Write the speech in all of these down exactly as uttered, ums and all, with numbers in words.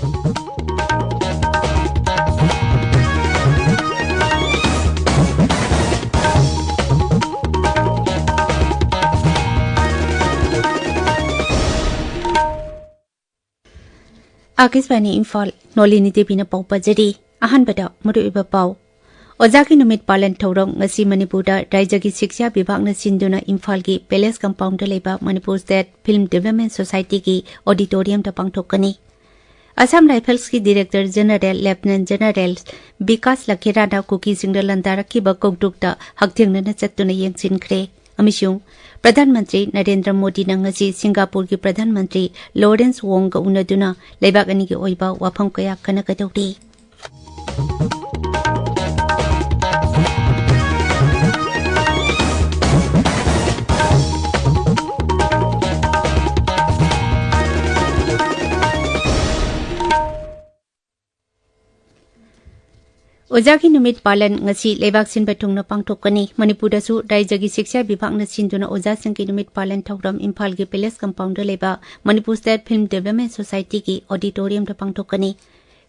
ꯑꯥꯀꯥꯁꯕꯥꯅꯤ ꯏꯝꯐꯥꯜ, ꯅꯣꯂꯤꯅꯤ ꯗꯦꯕꯤꯅ ꯄꯥꯎ ꯄꯥꯖꯔꯤ꯫ ꯑꯍꯥꯟꯕꯗ ꯃꯔꯨꯑꯣꯏꯕ ꯄꯥꯎ꯫ ꯑꯣꯖꯥꯒꯤ ꯅꯨꯃꯤꯠ ꯄꯥꯂꯟ ꯊꯧꯔꯝ ꯉꯁꯤ ꯃꯅꯤꯄꯨꯔꯗ ꯔꯥꯏꯖ꯭ꯌꯒꯤ ꯁꯤꯛꯁꯥ ꯕꯤꯚꯥꯒꯅ ꯁꯤꯟꯗꯨꯅ ꯏꯝꯐꯥꯜꯒꯤ ꯄꯦꯂꯦꯁ ꯀꯝꯄꯥꯎꯟꯗ ꯂꯩꯕ ꯃꯅꯤꯄꯨꯔ ꯁ꯭ꯇꯦꯠ ꯐꯤꯜꯝ ꯗꯤꯕꯦꯂꯞꯃꯦꯟ ꯁꯣꯁꯥꯏꯇꯤꯒꯤ ꯑꯣꯗꯤꯇꯣꯔꯤꯌꯝꯗ ꯄꯥꯡꯊꯣꯛꯀꯅꯤ꯫ ꯑꯁꯥꯝ ꯔꯥꯏꯐꯜꯁꯀꯤ director general lieutenant general Vikas ꯂꯈꯦꯔꯥꯅ ꯀꯨꯀꯤꯁꯤꯡꯗ ꯂꯥꯟꯗꯥꯔꯛꯈꯤꯕ ꯀꯧꯇ꯭ꯔꯨꯛꯇ ꯍꯛꯊꯦꯡꯅꯅ ꯆꯠꯇꯨꯅ ꯌꯦꯡꯁꯤꯟꯈ꯭ꯔꯦ ꯑꯃꯁꯨꯡ ꯄ꯭ꯔꯙꯥꯟ ꯃꯟꯇ꯭ꯔꯤ ꯅꯔꯦꯟꯗ꯭ꯔ ꯃꯣꯗꯤꯅ ꯉꯁꯤ ꯁꯤꯡꯒꯥꯄꯨꯔꯒꯤ ꯄ꯭ꯔꯙꯥꯟ ꯃꯟꯇ꯭ꯔꯤ ꯂꯣꯔꯦꯟꯁ ꯋꯣꯡꯒ ꯎꯅꯗꯨꯅ ꯂꯩꯕꯥꯛ ꯑꯅꯤꯒꯤ ꯑꯣꯏꯕ ꯋꯥꯐꯝ ꯀꯌꯥ ꯈꯟꯅꯒꯗꯧꯔꯤ꯫ ꯑꯣꯖꯥꯒꯤ ꯅꯨꯃꯤꯠ ꯄꯥꯂꯟ ꯉꯁꯤ ꯂꯩꯕꯥꯛ ꯁꯤꯟꯕ ꯊꯨꯡꯅ ꯄꯥꯡꯊꯣꯛꯀꯅꯤ꯫ ꯃꯅꯤꯄꯨꯔꯗꯁꯨ ꯔꯥꯏꯖ꯭ꯌꯒꯤ ꯁꯤꯛꯁꯥ ꯕꯤꯚꯥꯒꯅ ꯁꯤꯟꯗꯨꯅ ꯑꯣꯖꯥꯁꯤꯡꯒꯤ ꯅꯨꯃꯤꯠ ꯄꯥꯂꯟ ꯊꯧꯔꯝ ꯏꯝꯐꯥꯜꯒꯤ ꯄꯦꯂꯦꯁ ꯀꯝꯄꯥꯎꯟꯗ ꯂꯩꯕ ꯃꯅꯤꯄꯨꯔ ꯁ꯭ꯇꯦꯠ ꯐꯤꯜꯝ ꯗꯤꯕꯦꯂꯞꯃꯦꯟ ꯁꯣꯁꯥꯏꯇꯤꯒꯤ ꯑꯣꯗꯤꯇꯣꯔꯤꯌꯝꯗ ꯄꯥꯡꯊꯣꯛꯀꯅꯤ꯫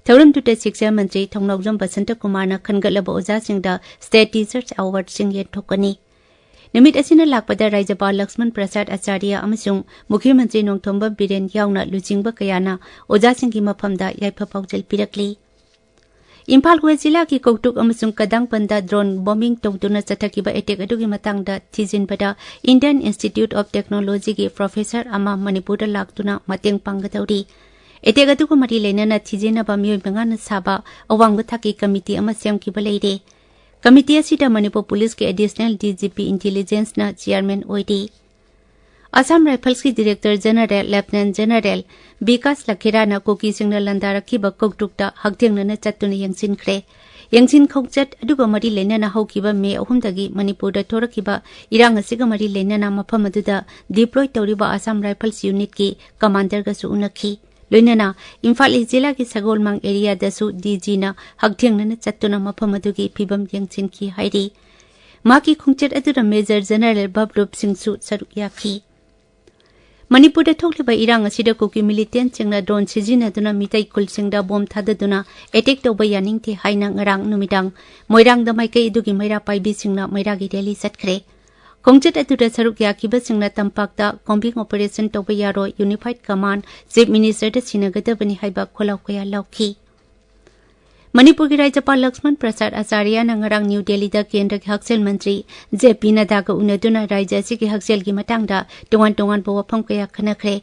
ꯊꯧꯔꯝꯗꯨꯗ ꯁꯤꯛꯁꯥ ꯃꯟꯇ꯭ꯔꯤ ꯊꯧꯅꯥꯎꯖꯝ ꯕꯁꯟꯇ ꯀꯨꯃꯥꯔꯅ ꯈꯟꯒꯠꯂꯕ ꯑꯣꯖꯥꯁꯤꯡꯗ ꯁ꯭ꯇꯦꯠ ꯇꯤꯆꯔꯁ ꯑꯦꯋꯥꯔꯗꯁꯤꯡ ꯌꯦꯟꯊꯣꯛꯀꯅꯤ꯫ ꯅꯨꯃꯤꯠ ꯑꯁꯤꯅ ꯂꯥꯛꯄꯗ ꯔꯥꯖ꯭ꯌꯄꯥꯜ ꯂꯛꯁꯃꯟ ꯄ꯭ꯔꯁꯥꯗ ꯑꯥꯆꯥꯔꯌ ꯑꯃꯁꯨꯡ ꯃꯨꯈ꯭ꯌ ꯃꯟꯇ꯭ꯔꯤ ꯅꯣꯡꯊꯣꯝꯕꯝ ꯕꯤꯔꯦꯟ ꯌꯥꯎꯅ ꯂꯨꯆꯤꯡꯕ ꯀꯌꯥꯅ ꯑꯣꯖꯥꯁꯤꯡꯒꯤ ꯃꯐꯝꯗ ꯌꯥꯏꯐ ꯄꯥꯎꯖꯦꯜ ꯄꯤꯔꯛꯂꯤ꯫ ꯏꯝꯐꯥꯜ ꯋꯦꯁ ꯖꯤꯂꯥꯒꯤ ꯀꯧꯇ꯭ꯔꯨꯛ ꯑꯃꯁꯨꯡ ꯀꯗꯥꯡꯄꯟꯗ ꯗ꯭ꯔꯣꯟ ꯕꯣꯝꯕꯤꯡ ꯇꯧꯗꯨꯅ ꯆꯠꯊꯈꯤꯕ ꯑꯦꯇꯦꯛ ꯑꯗꯨꯒꯤ ꯃꯇꯥꯡꯗ ꯊꯤꯖꯤꯟꯕꯗ Indian Institute of Technologyꯒꯤ ꯄ꯭ꯔꯣꯐꯦꯁꯔ ꯑꯃ ꯃꯅꯤꯄꯨꯔꯗ ꯂꯥꯛꯇꯨꯅ ꯃꯇꯦꯡ ꯄꯥꯡꯒꯗꯧꯔꯤ꯫ ꯑꯦꯇꯦꯛ ꯑꯗꯨꯒ ꯃꯔꯤ ꯂꯩꯅꯅ ꯊꯤꯖꯤꯟꯅꯕ ꯃꯤꯑꯣꯏ ꯃꯉꯥꯅ ꯁꯥꯕ ꯑꯋꯥꯡꯕ ꯊꯥꯛꯀꯤ ꯀꯃꯤꯇꯤ ꯑꯃ ꯁꯦꯝꯈꯤꯕ ꯂꯩꯔꯦ꯫ ꯀꯃꯤꯇꯤ ꯑꯁꯤꯗ ꯃꯅꯤꯄꯨꯔ ꯄꯨꯂꯤꯁꯀꯤ ꯑꯦꯗꯤꯁꯅꯦꯜ ꯗꯤ ꯖꯤ ꯄꯤ ꯏꯟꯇꯦꯂꯤꯖꯦꯟꯁꯅ ꯆꯤꯌꯥꯔꯃꯦꯟ ꯑꯣꯏꯔꯤ꯫ ꯑꯁꯥꯝ ꯔꯥꯏꯐꯜꯁꯀꯤ director general lieutenant general Vikas ꯂꯈꯦꯔꯥꯅ ꯀꯨꯀꯤꯁꯤꯡꯅ ꯂꯥꯟꯗꯥꯔꯛꯈꯤꯕ ꯀꯧꯇ꯭ꯔꯨꯛꯇ ꯍꯛꯊꯦꯡꯅꯅ ꯆꯠꯇꯨꯅ ꯌꯦꯡꯁꯤꯟꯈ꯭ꯔꯦ꯫ ꯌꯦꯡꯁꯤꯟ ꯈꯣꯡꯆꯠ ꯑꯗꯨꯒ ꯃꯔꯤ ꯂꯩꯅꯅ ꯍꯧꯈꯤꯕ ꯃꯦ ꯑꯍꯨꯝꯗꯒꯤ ꯃꯅꯤꯄꯨꯔꯗ ꯊꯣꯔꯛꯈꯤꯕ ꯏꯔꯥꯡ ꯑꯁꯤꯒ ꯃꯔꯤ ꯂꯩꯅꯅ ꯃꯐꯝ ꯑꯗꯨꯗ ꯗꯤꯄ꯭ꯂꯣꯏ ꯇꯧꯔꯤꯕ ꯑꯁꯥꯝ ꯔꯥꯏꯐꯜꯁ ꯌꯨꯅꯤꯠꯀꯤ ꯀꯃꯥꯟꯗꯔꯒꯁꯨ ꯎꯅꯈꯤ꯫ ꯂꯣꯏꯅꯅ ꯏꯝꯐꯥꯜ ꯏꯁ ꯖꯤꯂꯥꯒꯤ ꯁꯒꯣꯜꯃꯥꯡ ꯑꯦꯔꯤꯌꯥꯗꯁꯨ ꯗꯤ ꯖꯤꯅ ꯍꯛꯊꯦꯡꯅꯅ ꯆꯠꯇꯨꯅ ꯃꯐꯝ ꯑꯗꯨꯒꯤ ꯐꯤꯕꯝ ꯌꯦꯡꯁꯤꯟꯈꯤ ꯍꯥꯏꯔꯤ꯫ ꯃꯍꯥꯛꯀꯤ ꯈꯣꯡꯆꯠ ꯑꯗꯨꯗ ꯃꯦꯖꯔ ꯖꯦꯅꯔꯦꯜ ꯕꯕ꯭ꯂꯨꯞ ꯁꯤꯡꯁꯨ ꯁꯔꯨꯛ ꯌꯥꯈꯤ꯫ ꯃꯅꯤꯄꯨꯔꯗ ꯊꯣꯛꯂꯤꯕ ꯏꯔꯥꯡ ꯑꯁꯤꯗ ꯀꯨꯀꯤ ꯃꯤꯂꯤꯇꯦꯟꯁꯤꯡꯅ ꯗ꯭ꯔꯣꯟ ꯁꯤꯖꯤꯟꯅꯗꯨꯅ ꯃꯤꯇꯩ ꯈꯨꯜꯁꯤꯡꯗ ꯕꯣꯝ ꯊꯥꯗꯗꯨꯅ ꯑꯦꯇꯦꯛ ꯇꯧꯕ ꯌꯥꯅꯤꯡꯗꯦ ꯍꯥꯏꯅ ꯉꯔꯥꯡ ꯅꯨꯃꯤꯗꯥꯡ ꯃꯣꯏꯔꯥꯡꯗ ꯃꯥꯏꯀꯩ ꯑꯗꯨꯒꯤ ꯃꯩꯔꯥ ꯄꯥꯏꯕꯤꯁꯤꯡꯅ ꯃꯩꯔꯥꯒꯤ ꯔꯦꯂꯤ ꯆꯠꯈ꯭ꯔꯦ꯫ ꯈꯣꯡꯆꯠ ꯑꯗꯨꯗ ꯁꯔꯨꯛ ꯌꯥꯈꯤꯕꯁꯤꯡꯅ ꯇꯝꯄꯥꯛꯇ ꯀꯣꯝꯕꯤꯡ ꯑꯣꯄꯔꯦꯁꯟ ꯇꯧꯕ ꯌꯥꯔꯣꯏ, ꯌꯨꯅꯤꯐꯥꯏꯠ ꯀꯃꯥꯟ, ꯆꯤꯐ ꯃꯤꯅꯤꯁꯇꯔꯗ ꯁꯤꯟꯅꯒꯗꯕꯅꯤ ꯍꯥꯏꯕ ꯈꯣꯜꯂꯥꯎ ꯀꯌꯥ ꯂꯥꯎꯈꯤ꯫ ꯃꯅꯤꯄꯨꯔꯒꯤ ꯔꯥꯖ꯭ꯌꯄꯥꯜ ꯂꯛꯁꯃꯟ ꯄ꯭ꯔꯁꯥꯗ ꯑꯆꯥꯔꯌꯅ ꯉꯔꯥꯡ ꯅ꯭ꯌꯨ ꯗꯦꯜꯂꯤꯗ ꯀꯦꯟꯗ꯭ꯔꯒꯤ ꯍꯛꯁꯦꯜ ꯃꯟꯇ꯭ꯔꯤ ꯖꯦ ꯄꯤ ꯅꯗꯥꯒ ꯎꯅꯗꯨꯅ ꯔꯥꯖ꯭ꯌ ꯑꯁꯤꯒꯤ ꯍꯛꯁꯦꯜꯒꯤ ꯃꯇꯥꯡꯗ ꯇꯣꯉꯥꯟ ꯇꯣꯉꯥꯟꯕ ꯋꯥꯐꯝ ꯀꯌꯥ ꯈꯟꯅꯈ꯭ꯔꯦ꯫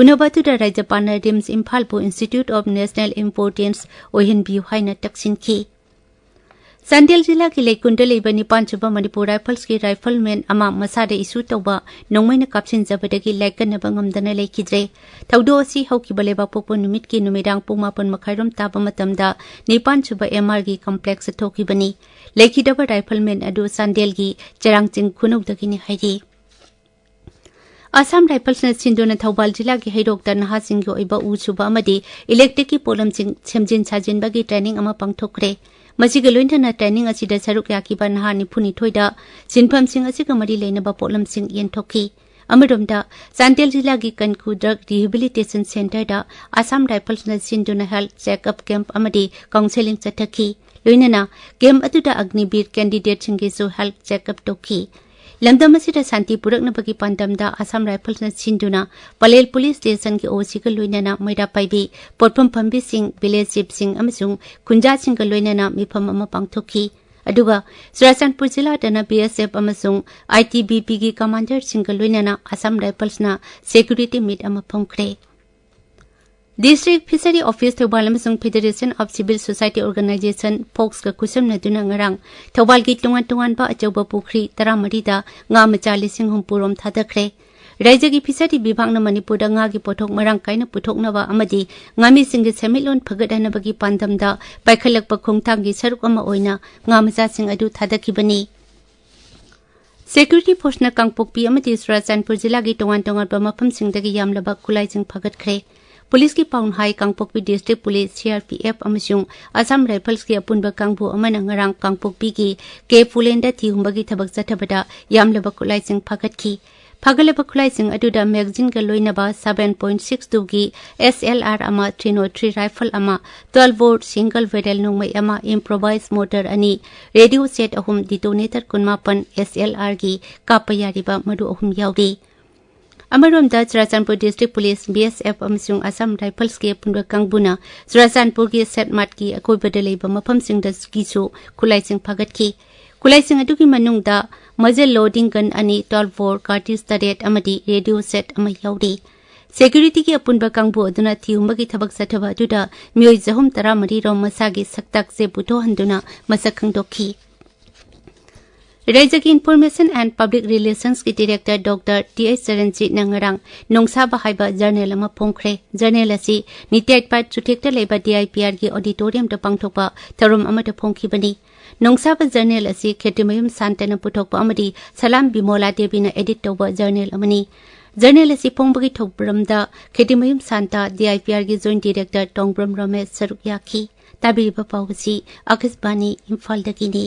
ꯎꯅꯕ ꯑꯗꯨꯗ ꯔꯥꯖ꯭ꯌꯄꯥꯜꯅ RIMS ꯏꯝꯐꯥꯜꯕꯨ Institute of National Importance ꯑꯣꯏꯍꯟꯕꯤꯌꯨ ꯍꯥꯏꯅ ꯇꯛꯁꯤꯟꯈꯤ꯫ ꯆꯥꯟꯗꯦꯜ ꯖꯤꯂꯥꯒꯤ ꯂꯩꯀꯨꯟꯗ ꯂꯩꯕ ꯅꯤꯄꯥꯟ ꯁꯨꯕ ꯃꯅꯤꯄꯨꯔ ꯔꯥꯏꯐꯜꯁꯀꯤ ꯔꯥꯏꯐꯜꯃꯦꯟ ꯑꯃ ꯃꯁꯥꯗ ꯏꯁꯨ ꯇꯧꯕ ꯅꯣꯡꯃꯩꯅ ꯀꯥꯞꯁꯤꯟꯖꯕꯗꯒꯤ ꯂꯥꯏꯀꯠꯅꯕ ꯉꯝꯗꯅ ꯂꯩꯈꯤꯗ꯭ꯔꯦ꯫ ꯊꯧꯗꯣꯛ ꯑꯁꯤ ꯍꯧꯈꯤꯕ ꯂꯩꯕꯥꯛꯄꯣꯛꯄ ꯅꯨꯃꯤꯠꯀꯤ ꯅꯨꯃꯤꯗꯥꯡ ꯄꯨꯡ ꯃꯥꯄꯟ ꯃꯈꯥꯏꯔꯣꯝ ꯇꯥꯕ ꯃꯇꯝꯗ ꯅꯤꯄꯥꯟ ꯁꯨꯕ ꯑꯦꯝ ꯑꯥꯔꯒꯤ ꯀꯝꯄ꯭ꯂꯦꯛꯁꯇ ꯊꯣꯛꯈꯤꯕꯅꯤ꯫ ꯂꯩꯈꯤꯗꯕ ꯔꯥꯏꯐꯜꯃꯦꯟ ꯑꯗꯨ ꯆꯥꯟꯗꯦꯜꯒꯤ ꯆꯔꯥꯡꯆꯤꯡ ꯈꯨꯅꯧꯗꯒꯤꯅꯤ ꯍꯥꯏꯔꯤ꯫ ꯑꯁꯥꯝ ꯔꯥꯏꯐꯜꯁꯅ ꯁꯤꯟꯗꯨꯅ ꯊꯧꯕꯥꯜ ꯖꯤꯂꯥꯒꯤ ꯍꯩꯔꯣꯛꯇ ꯅꯍꯥꯁꯤꯡꯒꯤ ꯑꯣꯏꯕ ꯎ ꯁꯨꯕ ꯑꯃꯗꯤ ꯏꯂꯦꯛꯇ꯭ꯔꯤꯛꯀꯤ ꯄꯣꯠꯂꯝꯁꯤꯡ ꯁꯦꯝꯖꯤꯟ ꯁꯥꯖꯤꯟꯕꯒꯤ ꯇ꯭ꯔꯦꯅꯤꯡ ꯑꯃ ꯄꯥꯡꯊꯣꯛꯈ꯭ꯔꯦ꯫ ꯃꯁꯤꯒ ꯂꯣꯏꯅꯅ ꯇ꯭ꯔꯦꯅꯤꯡ ꯑꯁꯤꯗ ꯁꯔꯨꯛ ꯌꯥꯈꯤꯕ ꯅꯍꯥ ꯅꯤꯐꯨꯅꯤꯊꯣꯏꯗ ꯁꯤꯟꯐꯝꯁꯤꯡ ꯑꯁꯤꯒ ꯃꯔꯤ ꯂꯩꯅꯕ ꯄꯣꯠꯂꯝꯁꯤꯡ ꯌꯦꯟꯊꯣꯛꯈꯤ꯫ ꯑꯃꯔꯣꯝꯗ, ꯆꯥꯟꯗꯦꯜ ꯖꯤꯂꯥꯒꯤ ꯀꯟꯀꯨ ꯗ꯭ꯔꯒ ꯔꯤꯍꯦꯕꯤꯂꯤꯇꯦꯁꯟ ꯁꯦꯟꯇꯔꯗ ꯑꯁꯥꯝ ꯔꯥꯏꯐꯜꯁꯅ ꯁꯤꯟꯗꯨꯅ ꯍꯦꯜꯊ ꯆꯦꯛꯑꯞ ꯀꯦꯝꯞ ꯑꯃꯗꯤ ꯀꯥꯎꯟꯁꯦꯂꯤꯡ ꯆꯠꯊꯈꯤ꯫ ꯂꯣꯏꯅꯅ ꯀꯦꯝꯞ ꯑꯗꯨꯗ ꯑꯒꯅꯤꯕꯤꯔ ꯀꯦꯟꯗꯤꯗꯦꯠꯁꯤꯡꯒꯤꯁꯨ ꯍꯦꯜꯊ ꯆꯦꯛꯑꯞ ꯇꯧꯈꯤ꯫ ꯂꯝꯗꯝ ꯑꯁꯤꯗ ꯁꯥꯟꯇꯤ ꯄꯨꯔꯛꯅꯕꯒꯤ ꯄꯥꯟꯗꯝꯗ ꯑꯁꯥꯝ ꯔꯥꯏꯐꯜꯁꯅ ꯁꯤꯟꯗꯨꯅ ꯄꯂꯦꯜ ꯄꯨꯂꯤꯁ ꯁ꯭ꯇꯦꯁꯟꯒꯤ ꯑꯣꯁꯤꯒ ꯂꯣꯏꯅꯅ ꯃꯩꯔꯥ ꯄꯥꯏꯕꯤ, ꯄꯣꯠꯐꯝ ꯐꯝꯕꯤꯁꯤꯡ, ꯚꯤꯂꯦꯖ ꯆꯤꯐꯁꯤꯡ ꯑꯃꯁꯨꯡ ꯈꯨꯟꯖꯥꯁꯤꯡꯒ ꯂꯣꯏꯅꯅ ꯃꯤꯐꯝ ꯑꯃ ꯄꯥꯡꯊꯣꯛꯈꯤ꯫ ꯑꯗꯨꯒ ꯆꯨꯔꯥꯆꯥꯟꯄꯨꯔ ꯖꯤꯂꯥꯗꯅ ꯕꯤ ꯑꯦꯁ ꯑꯦꯐ ꯑꯃꯁꯨꯡ ꯑꯥꯏ ꯇꯤ ꯕꯤ ꯄꯤꯒꯤ ꯀꯃꯥꯟꯗꯔꯁꯤꯡꯒ ꯂꯣꯏꯅꯅ ꯑꯁꯥꯝ ꯔꯥꯏꯐꯜꯁꯅ ꯁꯦꯀ꯭ꯌꯨꯔꯤꯇꯤ ꯃꯤꯠ ꯑꯃ ꯐꯝꯈ꯭ꯔꯦ꯫ ꯗꯤꯁꯇ꯭ꯔꯤꯛ ꯐꯤꯁꯔꯤ ꯑꯣꯐꯤꯁ ꯊꯧꯕꯥꯜ ꯑꯃꯁꯨꯡ federation of civil society organisation, ꯐꯣꯛꯁꯀ ꯈꯨꯠꯁꯝꯅꯗꯨꯅ ꯉꯔꯥꯡ ꯊꯧꯕꯥꯜꯒꯤ ꯇꯣꯉꯥꯟ ꯇꯣꯉꯥꯟꯕ ꯑꯆꯧꯕ ꯄꯨꯈ꯭ꯔꯤ ꯇꯔꯥꯃꯔꯤꯗ ꯉꯥ ꯃꯆꯥ ꯂꯤꯁꯤꯡ ꯍꯨꯝꯐꯨ ꯔꯣꯝ ꯊꯥꯗꯈ꯭ꯔꯦ꯫ ꯔꯥꯖ꯭ꯌꯒꯤ ꯐꯤꯁꯔꯤ ꯕꯤꯚꯥꯒꯅ ꯃꯅꯤꯄꯨꯔꯗ ꯉꯥꯒꯤ ꯄꯣꯠꯊꯣꯛ ꯃꯔꯥꯡ ꯀꯥꯏꯅ ꯄꯨꯊꯣꯛꯅꯕ ꯑꯃꯗꯤ ꯉꯥꯃꯤꯁꯤꯡꯒꯤ ꯁꯦꯟꯃꯤꯠꯂꯣꯟ ꯐꯒꯠꯍꯟꯅꯕꯒꯤ ꯄꯥꯟꯗꯝꯗ ꯄꯥꯏꯈꯠꯂꯛꯄ ꯈꯣꯡꯊꯥꯡꯒꯤ ꯁꯔꯨꯛ ꯑꯃ ꯑꯣꯏꯅ ꯉꯥ ꯃꯆꯥꯁꯤꯡ ꯑꯗꯨ ꯊꯥꯗꯈꯤꯕꯅꯤ꯫ ꯁꯦꯀ꯭ꯌꯨꯔꯤꯇꯤ ꯐꯣꯔꯁꯅ ꯀꯥꯡꯄꯣꯛꯄꯤ ꯑꯃꯗꯤ ꯆꯨꯔꯥꯆꯥꯟꯄꯨꯔ ꯖꯤꯂꯥꯒꯤ ꯇꯣꯉꯥꯟ ꯇꯣꯉꯥꯟꯕ ꯃꯐꯝꯁꯤꯡꯗꯒꯤ ꯌꯥꯝꯂꯕ ꯈꯨꯠꯂꯥꯏꯁꯤꯡ ꯐꯥꯒꯠꯈ꯭ꯔꯦ꯫ ꯄꯨꯂꯤꯁꯀꯤ ꯄꯥꯎꯅ ꯍꯥꯏ, Kangpokpi district police, C R P F ꯑꯃꯁꯨꯡ ꯑꯁꯥꯝ ꯔꯥꯏꯐꯜꯁꯀꯤ ꯑꯄꯨꯟꯕ ꯀꯥꯡꯕꯨ ꯑꯃꯅ ꯉꯔꯥꯡ ꯀꯥꯡꯄꯣꯛꯄꯤꯒꯤ ꯀꯦ ꯄꯨꯂꯦꯟꯗ ꯊꯤ ꯍꯨꯝꯕꯒꯤ ꯊꯕꯛ ꯆꯠꯊꯕꯗ ꯌꯥꯝꯂꯕ ꯈꯨꯠꯂꯥꯏꯁꯤꯡ ꯐꯥꯒꯠꯈꯤ꯫ ꯐꯥꯒꯠꯂꯕ ꯈꯨꯠꯂꯥꯏꯁꯤꯡ ꯑꯗꯨꯗ magazine ꯒ ꯂꯣꯏꯅꯕ seven point six two ꯒꯤ S L R ꯑꯃ, three oh three rifle ꯑꯃ, twelve bore single barrel ꯅꯣꯡꯃꯩ ꯑꯃ, improvised mortar ꯑꯅꯤ, radio set ꯑꯍꯨꯝ, detonator ꯀꯨꯟꯃꯥꯄꯟ, S L R ꯒꯤ ꯀꯥꯞꯄ ꯌꯥꯔꯤꯕ ꯃꯔꯨ ꯑꯍꯨꯝ ꯌꯥꯎꯔꯤ꯫ ꯑꯃꯔꯣꯝꯗ, Churachandpur District Police, B S F ꯑꯃꯁꯨꯡ Assam Rifles ꯀꯤ ꯑꯄꯨꯟꯕ ꯀꯥꯡꯕꯨꯅ ꯆꯨꯔꯥꯆꯥꯟꯄꯨꯔꯒꯤ ꯁꯦꯠꯃꯥꯠꯀꯤ ꯑꯀꯣꯏꯕꯗ ꯂꯩꯕ ꯃꯐꯝꯁꯤꯡꯗꯒꯤꯁꯨ ꯈꯨꯠꯂꯥꯏꯁꯤꯡ ꯐꯥꯒꯠꯈꯤ꯫ ꯈꯨꯠꯂꯥꯏꯁꯤꯡ ꯑꯗꯨꯒꯤ ꯃꯅꯨꯡꯗ muzzle loading gun ꯑꯅꯤ, twelve bore cartridge ꯇꯔꯦꯠ ꯑꯃꯗꯤ radio set ꯑꯃ ꯌꯥꯎꯔꯤ꯫ Security ꯒꯤ ꯑꯄꯨꯟꯕ ꯀꯥꯡꯕꯨ ꯑꯗꯨꯅ ꯊꯤꯍꯨꯝꯕꯒꯤ ꯊꯕꯛ ꯆꯠꯊꯕ ꯑꯗꯨꯗ ꯃꯤꯑꯣꯏ ꯆꯍꯨꯝ ꯇꯔꯥꯃꯔꯤ ꯔꯣꯝ ꯃꯁꯥꯒꯤ ꯁꯛꯇꯥꯛ ꯆꯦ ꯄꯨꯊꯣꯛꯍꯟꯗꯨꯅ ꯃꯁꯛ ꯈꯪꯗꯣꯛꯈꯤ꯫ ꯔꯥꯖ꯭ꯌꯒꯤ Information and Public Relations ꯀꯤ Director Doctor T H ꯆꯔꯟꯖꯤꯠꯅ ꯉꯔꯥꯡ ꯅꯣꯡꯁꯥꯕ ꯍꯥꯏꯕ journal ꯑꯃ ꯐꯣꯡꯈ꯭ꯔꯦ꯫ Journal ꯑꯁꯤ ꯅꯤꯇꯤ ꯑꯥꯌꯣꯒ ꯆꯨꯊꯦꯛꯇ ꯂꯩꯕ D I P R ꯒꯤ auditorium ꯗ ꯄꯥꯡꯊꯣꯛꯄ ꯊꯧꯔꯝ ꯑꯃꯗ ꯐꯣꯡꯈꯤꯕꯅꯤ꯫ ꯅꯣꯡꯁꯥꯕ journal ꯑꯁꯤ ꯈꯦꯇ꯭ꯔꯤꯃꯌꯨꯝ ꯁꯥꯟꯇꯅ ꯄꯨꯊꯣꯛꯄ ꯑꯃꯗꯤ ꯁꯂꯥꯝ ꯕꯤꯃꯣꯂꯥ ꯗꯦꯕꯤꯅ edit ꯇꯧꯕ journal ꯑꯃꯅꯤ꯫ Journal ꯑꯁꯤ ꯐꯣꯡꯕꯒꯤ ꯊꯧꯔꯝꯗ Khetrimayum Santa, D I P R ꯒꯤ Joint Director ꯇꯣꯡꯕ꯭ꯔꯝ ꯔꯣꯃꯦꯁ ꯁꯔꯨꯛ ꯌꯥꯈꯤ꯫ ꯇꯥꯕꯤꯔꯤꯕ ꯄꯥꯎ ꯑꯁꯤ ꯑꯀꯥꯁꯕꯥꯅꯤ ꯏꯝꯐꯥꯜꯗꯒꯤꯅꯤ꯫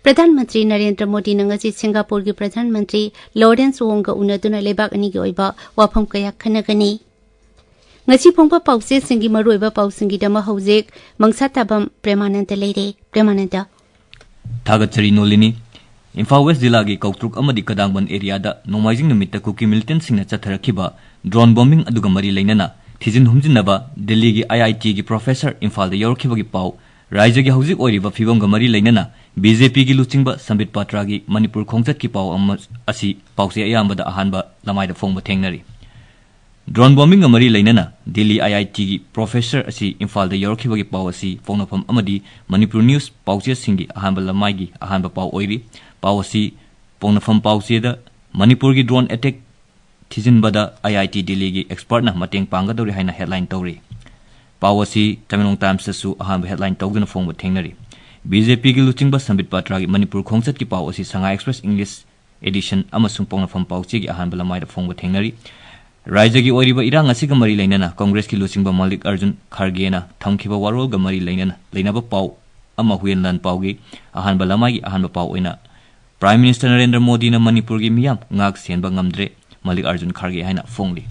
ꯄ꯭ꯔꯙꯥꯟ ꯃꯟꯇ꯭ꯔꯤ ꯅꯔꯦꯟꯗ꯭ꯔ ꯃꯣꯗꯤꯅ ꯉꯁꯤ ꯁꯤꯡꯒꯥꯄꯨꯔꯒꯤ ꯄ꯭ꯔꯙꯥꯟ ꯃꯟꯇ꯭ꯔꯤ ꯂꯣꯔꯦꯟꯁ ꯋꯣꯡꯒ ꯎꯅꯗꯨꯅ ꯂꯩꯕꯥꯛ ꯑꯅꯤꯒꯤ ꯑꯣꯏꯕ ꯋꯥꯐꯝ ꯀꯌꯥ ꯈꯟꯅꯒꯅꯤ꯫ ꯉꯁꯤ ꯐꯣꯡꯕ ꯄꯥꯎꯆꯦꯁꯤꯡꯒꯤ ꯃꯔꯨꯑꯣꯏꯕ ꯄꯥꯎꯁꯤꯡꯒꯤꯗꯃꯛ ꯍꯧꯖꯤꯛ ꯃꯪꯁꯥ ꯇꯥꯕꯝ ꯄ꯭ꯔꯦꯃꯥꯅꯟꯗ ꯂꯩꯔꯦ꯫ ꯄ꯭ꯔꯦꯃꯥꯅꯟꯗ꯫ ꯊꯥꯒꯠꯆꯔꯤ ꯅꯣꯂꯤꯅꯤ꯫ ꯏꯝꯐꯥꯜ ꯋꯦꯁ ꯖꯤꯂꯥꯒꯤ ꯀꯧꯇ꯭ꯔꯨꯛ ꯑꯃꯗꯤ ꯀꯗꯥꯡꯕꯟ ꯑꯦꯔꯤꯌꯥꯗ ꯅꯣꯡꯃꯥꯏꯖꯤꯡ ꯅꯨꯃꯤꯠꯇ ꯀꯨꯀꯤ ꯃꯤꯂꯤꯇꯦꯟꯁꯤꯡꯅ ꯆꯠꯊꯔꯛꯈꯤꯕ drone bombing ꯑꯗꯨꯒ ꯃꯔꯤ ꯂꯩꯅꯅ ꯊꯤꯖꯤꯟ ꯍꯨꯝꯖꯤꯟꯅꯕ ꯗꯤꯜꯂꯤꯒꯤ I I T ꯒꯤ professor ꯏꯝꯐꯥꯜꯗ ꯌꯧꯔꯛꯈꯤꯕꯒꯤ ꯄꯥꯎ, ꯔꯥꯖ꯭ꯌꯒꯤ ꯍꯧꯖꯤꯛ ꯑꯣꯏꯔꯤꯕ ꯐꯤꯕꯝꯒ ꯃꯔꯤ ꯂꯩꯅꯅ B J P ꯒꯤ ꯂꯨꯆꯤꯡꯕ ꯁꯝꯕꯤꯠ ꯄꯥꯇ꯭ꯔꯥꯒꯤ ꯃꯅꯤꯄꯨꯔ ꯈꯣꯡꯆꯠꯀꯤ ꯄꯥꯎ ꯑꯃ ꯑꯁꯤ ꯄꯥꯎꯆꯦ ꯑꯌꯥꯝꯕꯗ ꯑꯍꯥꯟꯕ ꯂꯃꯥꯏꯗ ꯐꯣꯡꯕ ꯊꯦꯡꯅꯔꯤ꯫ Drone bombing ꯒ ꯃꯔꯤ ꯂꯩꯅꯅ ꯗꯤꯜꯂꯤ I I T ꯒꯤ professor ꯑꯁꯤ ꯏꯝꯐꯥꯜꯗ ꯌꯧꯔꯛꯈꯤꯕꯒꯤ ꯄꯥꯎ ꯑꯁꯤ ꯄꯣꯛꯅꯐꯝ ꯑꯃꯗꯤ ꯃꯅꯤꯄꯨꯔ news ꯄꯥꯎꯆꯦꯁꯤꯡꯒꯤ ꯑꯍꯥꯟꯕ ꯂꯃꯥꯏꯒꯤ ꯑꯍꯥꯟꯕ ꯄꯥꯎ ꯑꯣꯏꯔꯤ꯫ ꯄꯥꯎ ꯑꯁꯤ ꯄꯣꯛꯅꯐꯝ ꯄꯥꯎꯆꯦꯗ "ꯃꯅꯤꯄꯨꯔꯒꯤ drone attack ꯊꯤꯖꯤꯟꯕꯗ I I T ꯗꯤꯜꯂꯤꯒꯤ expertꯅ ꯃꯇꯦꯡ ꯄꯥꯡꯒꯗꯧꯔꯤ" ꯍꯥꯏꯅ headline ꯇꯧꯔꯤ꯫ ꯄꯥꯎ ꯑꯁꯤ ꯇꯃꯦꯡꯂꯣꯡ Timesꯇꯁꯨ ꯑꯍꯥꯟꯕ headline ꯇꯧꯗꯨꯅ ꯐꯣꯡꯕ ꯊꯦꯡꯅꯔꯤ꯫ B J P ꯒꯤ ꯂꯨꯆꯤꯡꯕ ꯁꯝꯕꯤꯠ ꯄꯥꯇ꯭ꯔꯥꯒꯤ ꯃꯅꯤꯄꯨꯔ ꯈꯣꯡꯆꯠꯀꯤ ꯄꯥꯎ ꯑꯁꯤ Sangai Express English edition ꯑꯃꯁꯨꯡ ꯄꯣꯛꯅꯐꯝ ꯄꯥꯎꯆꯦꯒꯤ ꯑꯍꯥꯟꯕ ꯂꯃꯥꯏꯗ ꯐꯣꯡꯕ ꯊꯦꯡꯅꯔꯤ꯫ ꯔꯥꯖ꯭ꯌꯒꯤ ꯑꯣꯏꯔꯤꯕ ꯏꯔꯥꯡ ꯑꯁꯤꯒ ꯃꯔꯤ ꯂꯩꯅꯅ ꯀꯪꯒ꯭ꯔꯦꯁꯀꯤ ꯂꯨꯆꯤꯡꯕ ꯃꯜꯂꯤꯛ ꯑꯔꯖꯨꯟ ꯈꯥꯔꯒꯦꯅ ꯊꯝꯈꯤꯕ ꯋꯥꯔꯣꯜꯒ ꯃꯔꯤ ꯂꯩꯅꯅ ꯂꯩꯅꯕ ꯄꯥꯎ ꯑꯃ ꯍꯨꯌꯦꯟ ꯂꯥꯟꯄꯥꯎꯒꯤ ꯑꯍꯥꯟꯕ ꯂꯃꯥꯏꯒꯤ ꯑꯍꯥꯟꯕ ꯄꯥꯎ ꯑꯣꯏꯅ Prime Minister ꯅꯔꯦꯟꯗ꯭ꯔ ꯃꯣꯗꯤꯅ ꯃꯅꯤꯄꯨꯔꯒꯤ ꯃꯤꯌꯥꯝ ꯉꯥꯛ ꯁꯦꯟꯕ ꯉꯝꯗ꯭ꯔꯦ, ꯃꯜꯂꯤꯀꯥꯔꯖꯨꯟ ꯈꯥꯔꯒꯦ ꯍꯥꯏꯅ ꯐꯣꯡꯂꯤ꯫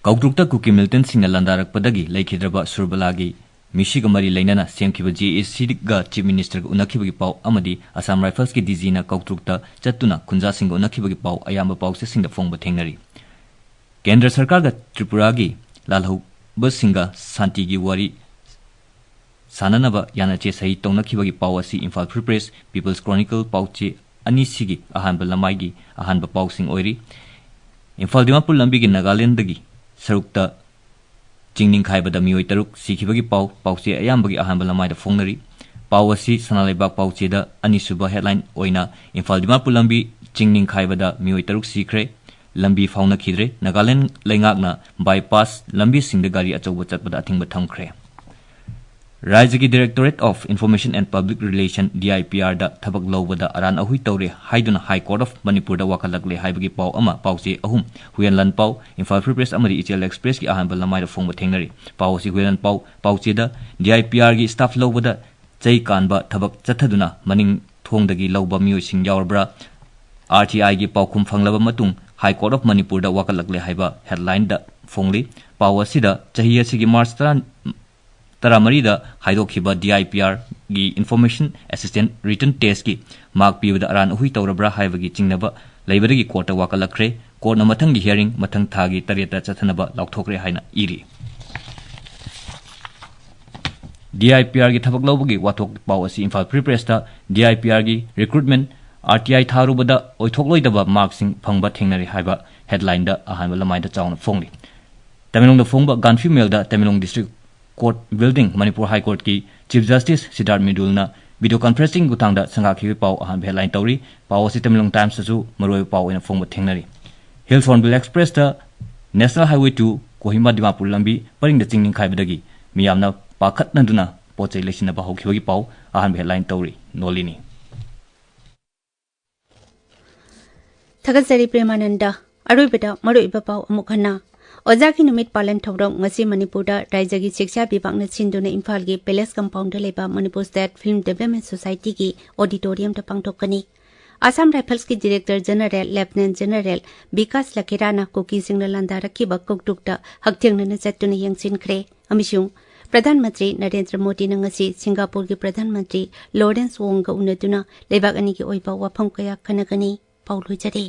ꯀꯧꯇ꯭ꯔꯨꯛꯇ ꯀꯨꯀꯤ ꯃꯤꯂꯤꯇꯦꯟꯠꯁꯤꯡꯅ ꯂꯥꯟꯗꯥꯔꯛꯄꯗꯒꯤ ꯂꯩꯈꯤꯗ꯭ꯔꯕ ꯁꯨꯔꯕꯂꯥꯒꯤ ꯃꯤꯁꯤꯒ ꯃꯔꯤ ꯂꯩꯅꯅ ꯁꯦꯝꯈꯤꯕ ꯖꯦ ꯑꯦ ꯁꯤꯒ Chief Ministerꯒ ꯎꯅꯈꯤꯕꯒꯤ ꯄꯥꯎ ꯑꯃꯗꯤ Assam Riflesꯀꯤ ꯗꯤ ꯖꯤꯅ ꯀꯧꯇ꯭ꯔꯨꯛꯇ ꯆꯠꯇꯨꯅ ꯈꯨꯟꯖꯥꯁꯤꯡꯒ ꯎꯅꯈꯤꯕꯒꯤ ꯄꯥꯎ ꯑꯌꯥꯝꯕ ꯄꯥꯎꯆꯦꯁꯤꯡꯗ ꯐꯣꯡꯕ ꯊꯦꯡꯅꯔꯤ꯫ ꯀꯦꯟꯗ꯭ꯔ ꯁꯔꯀꯥꯔꯒ ꯇ꯭ꯔꯤꯄꯨꯔꯥꯒꯤ ꯂꯥꯜꯍꯧꯕꯁꯤꯡꯒ ꯁꯥꯟꯇꯤꯒꯤ ꯋꯥꯔꯤ ꯁꯥꯟꯅꯅꯕ ꯌꯥꯅꯆꯦ ꯁꯍꯤ ꯇꯧꯅꯈꯤꯕꯒꯤ ꯄꯥꯎ ꯑꯁꯤ Imphal Free Press, People's Chronicle ꯄꯥꯎꯆꯦ ꯑꯅꯤꯁꯤꯒꯤ ꯑꯍꯥꯟꯕ ꯂꯃꯥꯏꯒꯤ ꯑꯍꯥꯟꯕ ꯄꯥꯎꯁꯤꯡ ꯑꯣꯏꯔꯤ꯫ ꯏꯝꯐꯥꯜ ꯗꯤꯃꯥꯄꯨꯔ ꯂꯝꯕꯤꯒꯤ ꯅꯥꯒꯥꯂꯦꯟꯗꯒꯤ ꯁꯔꯨꯛꯇ ꯆꯤꯡ ꯅꯤꯡꯈꯥꯏꯕꯗ ꯃꯤꯑꯣꯏ ꯇꯔꯨꯛ ꯁꯤꯈꯤꯕꯒꯤ ꯄꯥꯎ ꯄꯥꯎꯆꯦ ꯑꯌꯥꯝꯕꯒꯤ ꯑꯍꯥꯟꯕ ꯂꯃꯥꯏꯗ ꯐꯣꯡꯅꯔꯤ꯫ ꯄꯥꯎ ꯑꯁꯤ ꯁꯅꯥ ꯂꯩꯕꯥꯛ ꯄꯥꯎꯆꯦꯗ ꯑꯅꯤꯁꯨꯕ headline ꯑꯣꯏꯅ ꯏꯝꯐꯥꯜ ꯗꯤꯃꯥꯄꯨꯔ ꯂꯝꯕꯤ ꯆꯤꯡ ꯅꯤꯡꯈꯥꯏꯕꯗ ꯃꯤꯑꯣꯏ ꯇꯔꯨꯛ ꯁꯤꯈ꯭ꯔꯦ, ꯂꯝꯕꯤ ꯐꯥꯎꯅꯈꯤꯗ꯭ꯔꯦ꯫ ꯅꯥꯒꯥꯂꯦꯟ ꯂꯩꯉꯥꯛꯅ bypass ꯂꯝꯕꯤꯁꯤꯡꯗ ꯒꯥꯔꯤ ꯑꯆꯧꯕ ꯆꯠꯄꯗ ꯑꯊꯤꯡꯕ ꯊꯝꯈ꯭ꯔꯦ꯫ ꯔꯥꯖ꯭ꯌꯒꯤ Directorate of Information and Public Relation, D I P R ꯗ ꯊꯕꯛ ꯂꯧꯕꯗ ꯑꯔꯥꯟ ꯑꯍꯨꯏ ꯇꯧꯔꯦ ꯍꯥꯏꯗꯨꯅ High Court of ꯃꯅꯤꯄꯨꯔꯗ ꯋꯥꯀꯠꯂꯛꯂꯦ ꯍꯥꯏꯕꯒꯤ ꯄꯥꯎ ꯑꯃ ꯄꯥꯎꯆꯦ ꯑꯍꯨꯝ, ꯍꯨꯌꯦꯟ ꯂꯥꯟꯄꯥꯎ, ꯏꯝꯐꯥꯜ Free Press ꯑꯃꯗꯤ ꯏꯆꯦꯜ Expressꯀꯤ ꯑꯍꯥꯟꯕ ꯂꯃꯥꯏꯗ ꯐꯣꯡꯕ ꯊꯦꯡꯅꯔꯤ꯫ ꯄꯥꯎ ꯑꯁꯤ ꯍꯨꯌꯦꯟ ꯂꯥꯟꯄꯥꯎ ꯄꯥꯎꯆꯦꯗ D I P Rꯒꯤ staff ꯂꯧꯕꯗ ꯆꯩ ꯀꯥꯟꯕ ꯊꯕꯛ ꯆꯠꯊꯗꯨꯅ ꯃꯅꯤꯡ ꯊꯣꯡꯗꯒꯤ ꯂꯧꯕ ꯃꯤꯑꯣꯏꯁꯤꯡ ꯌꯥꯎꯔꯕ꯭ꯔꯥ? R T Iꯒꯤ ꯄꯥꯎꯈꯨꯝ ꯐꯪꯂꯕ ꯃꯇꯨꯡ High Court of ꯃꯅꯤꯄꯨꯔꯗ ꯋꯥꯀꯠꯂꯛꯂꯦ ꯍꯥꯏꯕ headlineꯗ ꯐꯣꯡꯂꯤ꯫ ꯄꯥꯎ ꯑꯁꯤꯗ ꯆꯍꯤ ꯑꯁꯤꯒꯤ March ꯇꯔꯥ, ꯇꯔꯥꯃꯔꯤꯗ ꯍꯥꯏꯗꯣꯛꯈꯤꯕ D I P Rꯒꯤ Information Assistant Written Testꯀꯤ mark ꯄꯤꯕꯗ ꯑꯔꯥꯟ ꯑꯍꯨꯏ ꯇꯧꯔꯕ꯭ꯔꯥ ꯍꯥꯏꯕꯒꯤ ꯆꯤꯡꯅꯕ ꯂꯩꯕꯗꯒꯤ courtꯇ ꯋꯥꯀꯠꯂꯛꯈ꯭ꯔꯦ꯫ Courtꯅ ꯃꯊꯪꯒꯤ hearing ꯃꯊꯪ ꯊꯥꯒꯤ ꯇꯔꯦꯠꯇ ꯆꯠꯊꯅꯕ ꯂꯥꯎꯊꯣꯛꯈ꯭ꯔꯦ ꯍꯥꯏꯅ ꯏꯔꯤ꯫ D I P Rꯒꯤ ꯊꯕꯛ ꯂꯧꯕꯒꯤ ꯋꯥꯊꯣꯛ ꯄꯥꯎ ꯑꯁꯤ Imphal Free Pressꯇ D I P Rꯒꯤ recruitment R T I ꯊꯥꯔꯨꯕꯗ ꯑꯣꯏꯊꯣꯛꯂꯣꯏꯗꯕ markꯁꯤꯡ ꯐꯪꯕ ꯊꯦꯡꯅꯔꯦ ꯍꯥꯏꯕ headlineꯗ ꯑꯍꯥꯟꯕ ꯂꯃꯥꯏꯗ ꯆꯥꯎꯅ ꯐꯣꯡꯂꯤ꯫ ꯇꯃꯦꯡꯂꯣꯡꯗ ꯐꯣꯡꯕ ꯒꯥꯟꯐꯤ ꯃꯦꯜꯗ Tamenglong District Court Building, Manipur High Courtꯀꯤ Chief Justice ꯁꯤꯗꯥꯔꯊ ꯃꯤꯗꯨꯜꯅ video conferencing ꯈꯨꯠꯊꯥꯡꯗ ꯁꯪꯒꯥꯈꯤꯕ ꯄꯥꯎ ꯑꯍꯥꯟꯕ headline ꯇꯧꯔꯤ꯫ ꯄꯥꯎ ꯑꯁꯤ ꯇꯃꯦꯡꯂꯣꯡ Timesꯇꯁꯨ ꯃꯔꯨꯑꯣꯏꯕ ꯄꯥꯎ ꯑꯣꯏꯅ ꯐꯣꯡꯕ ꯊꯦꯡꯅꯔꯤ꯫ Hills Hornbill Expressꯇ National Highway two Kohima Dimapur ꯂꯝꯕꯤ ꯄꯔꯤꯡꯗ ꯆꯤꯡ ꯅꯤꯡꯈꯥꯏꯕꯗꯒꯤ ꯃꯤꯌꯥꯝꯅ ꯄꯥꯈꯠꯅꯗꯨꯅ ꯄꯣꯠ ꯆꯩ ꯂꯩꯁꯤꯟꯅꯕ ꯍꯧꯈꯤꯕꯒꯤ ꯄꯥꯎ ꯑꯍꯥꯟꯕ headline ꯇꯧꯔꯤ꯫ ꯅꯣꯂꯤꯅꯤ꯫ ꯊꯥꯒꯠꯆꯔꯤ ꯄ꯭ꯔꯦꯃꯥꯅꯟꯗ꯫ ꯑꯔꯣꯏꯕꯗ ꯃꯔꯨꯑꯣꯏꯕ ꯄꯥꯎ ꯑꯃꯨꯛ ꯍꯟꯅ꯫ ꯑꯣꯖꯥꯒꯤ ꯅꯨꯃꯤꯠ ꯄꯥꯂꯟ ꯊꯧꯔꯝ ꯉꯁꯤ ꯃꯅꯤꯄꯨꯔꯗ ꯔꯥꯏꯖꯒꯤ ꯁꯤꯛꯁꯥ ꯕꯤꯚꯥꯒꯅ ꯁꯤꯟꯗꯨꯅ ꯏꯝꯐꯥꯜꯒꯤ ꯄꯦꯂꯦꯁ ꯀꯝꯄꯥꯎꯟꯗ ꯂꯩꯕ ꯃꯅꯤꯄꯨꯔ ꯁ꯭ꯇꯦꯠ ꯐꯤꯜꯝ ꯗꯤꯕ꯭ꯂꯞꯃꯦꯟ ꯁꯣꯁꯥꯏꯇꯤꯒꯤ ꯑꯣꯗꯤꯇꯣꯔꯤꯌꯝꯗ ꯄꯥꯡꯊꯣꯛꯀꯅꯤ꯫ ꯑꯁꯥꯝ ꯔꯥꯏꯐꯜꯁꯀꯤ director general lieutenant general Vikas ꯂꯈꯦꯔꯥꯅ ꯀꯨꯀꯤꯁꯤꯡꯅ ꯂꯥꯟꯗꯥꯔꯛꯈꯤꯕ ꯀꯣꯛꯇꯨꯛꯇ ꯍꯛꯊꯦꯡꯅꯅ ꯆꯠꯇꯨꯅ ꯌꯦꯡꯁꯤꯟꯈ꯭ꯔꯦ ꯑꯃꯁꯨꯡ ꯄ꯭ꯔꯙꯥꯟ ꯃꯟꯇ꯭ꯔꯤ ꯅꯔꯦꯟꯗ꯭ꯔ ꯃꯣꯗꯤꯅ ꯉꯁꯤ ꯁꯤꯡꯒꯥꯄꯨꯔꯒꯤ ꯄ꯭ꯔꯙꯥꯟ ꯃꯟꯇ꯭ꯔꯤ ꯂꯣꯔꯦꯟꯁ ꯋꯣꯡꯒ ꯎꯅꯗꯨꯅ ꯂꯩꯕꯥꯛ ꯑꯅꯤꯒꯤ ꯑꯣꯏꯕ ꯋꯥꯐꯝ ꯀꯌꯥ ꯈꯟꯅꯒꯅꯤ꯫ ꯄꯥꯎ ꯂꯣꯏꯖꯔꯦ꯫